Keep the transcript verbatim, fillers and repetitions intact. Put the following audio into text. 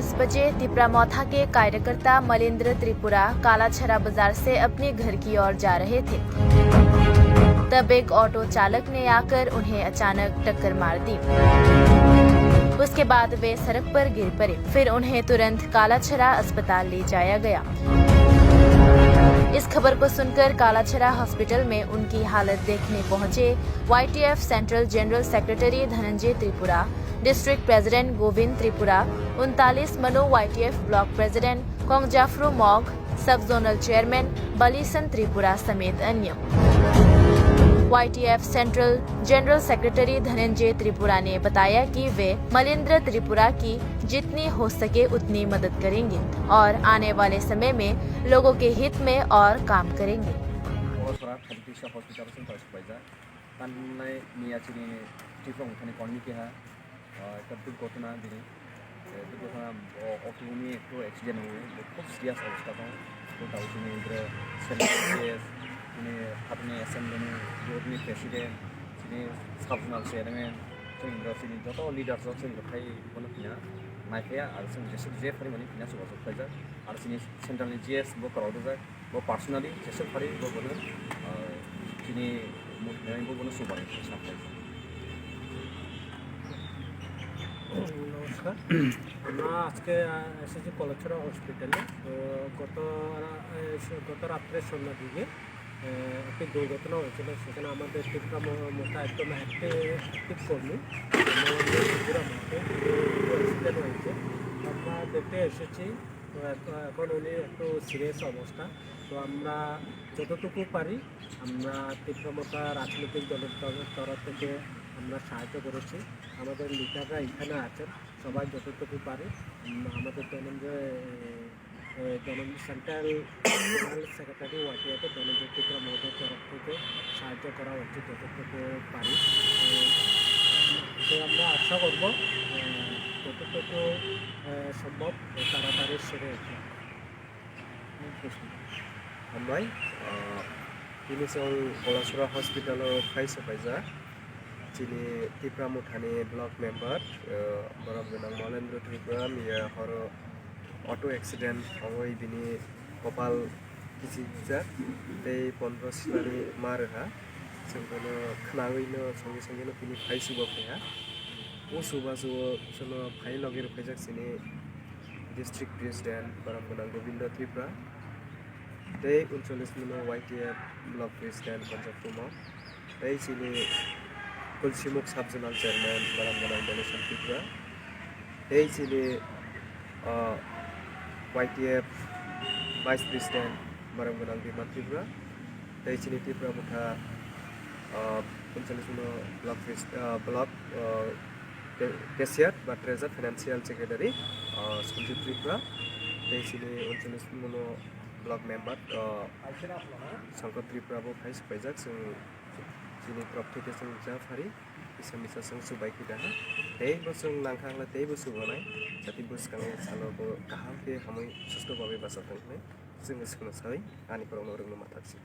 दस बजे तिपरा मोथा के कार्यकर्ता मलिंद्र त्रिपुरा कालाछरा बाजार से अपने घर की ओर जा रहे थे। तब एक ऑटो चालक ने आकर उन्हें अचानक टक्कर मार दी। उसके बाद वे सड़क पर गिर पड़े, फिर उन्हें तुरंत कालाछरा अस्पताल ले जाया गया। इस खबर को सुनकर कालाछरा हॉस्पिटल में उनकी हालत देखने पहुंचे YTF central general secretary Dhananjay Tripura, district president Govind Tripura, उनतालीस मनो YTF block president Kongjaphru Mog, सब जोनल चेयरमैन बलीसन त्रिपुरा समेत अन्य। YTF central general secretary Dhananjay Tripura ने बताया कि वे मलिंद्र त्रिपुरा की जितनी हो सके उतनी मदद करेंगे और आने वाले समय में लोगों के हित में और काम करेंगे। Hospital se paisa paijak. Tanai miya chini Tripura Mothani Kongni keha, ah, ekta duk ghotona bini. Eh, duk ghotona, o, auto ni ektu accident wngo, bo khub serious obostha tongo. Bo tabuk chini bwrwi Senate M P S, chini hatini assembly ni board ni president, chini sub zonal chairman, chini bwrwi chini joto leaders rok chini rok khai bono phina naiphaiya, aro chini jesuk je phari mani phina chubachu khlaijak. Aro chini central ni G S bo kwrwng rwjak. Bo personally jesuk phari bo bono, ah, chini mukhnai bo bono chubai sampai. নমস্কার। আমরা আজকে, আহ, এসেছি কলেজছড়া হসপিটালে। তো গত রা-, এ, স-, গত রাত্রে সন্ধ্যার দিকে, আহ, একটি দুর্ঘটনা হয়েছিল। সেখানে আমাদের ত্রিপুরা মো-, মোর্চা একদম অ্যাক্টিভ, অ্যাক্টিভ কর্মী। আমরা ত্রিপুরা মোর্চা একটু অ্যাক্সিডেন্ট হয়েছে। আমরা দেখতে এসেছি। তো এখ-, এখন উনি একটু সিরিয়াস অবস্থা। তো আমরা যতটুকু পারি, আমরা ত্রিপুরা মোর্চা রাজনৈতিক দলের তর-, তরফ থেকে আমরা সাহায্য করেছি। আমাদের লিডাররা এখানে আছেন, সবাই যতটুকু পারি, উম, আমাদের ধনঞ্জয়, এ, এ, Dhananjay central general secretary YTF এ ধনঞ্জয় ত্রিপুরা মহোদয়ের তরফ থেকে সাহায্য করা হচ্ছে যতটুকু পারি। এ, তো আমরা আশা করব, এ, যতটুকু, এ, সম্ভব, এ, তাড়াতাড়ি সেরে উঠবে। Hambai, ah, tini chwng Kolasura hospital o phai se paijak. Chini Tipra Mothani block member, ah, borok gwnang Molendra Tripura miya horo auto accident wngwi bini kopal kichijak tei pondro silani ma rwha. Chwng bono khwnagwi no songwi songwi no tini phai chuba phaiha. O chubachu o chwngno phai logi rwphaijak chini District President borok gwnang Gobindo Tripura, tei uncholish mano Y T F Block President Panjab Kumar, tei chini Kulsimuk Sub Zonal Chairman borok gwnang Donation Tripura, tei chini, ah, Y T F Vice President borok gwnang Biman Tripura, tei chini Tripura Motha, ah, uncholish mano Block Pres-, ah, Block, ah, Ca-, Cashier ba Treasurer Financial Secretary, ah, Sanjib Tripura, tei chini uncholish mano Block Member, ah, Shankar Tripura bo phai se paijak, chwng chini torof theke chwng ja phari, kisa misa chwng chubai khe daha, tei bo chwng nangkha wngla tei bo chubanai, jati bwskango salo bo kaham khe hamwi susto babai bacha thang hwnwi chwng swkno sawi ani borokno rwngno mathak si.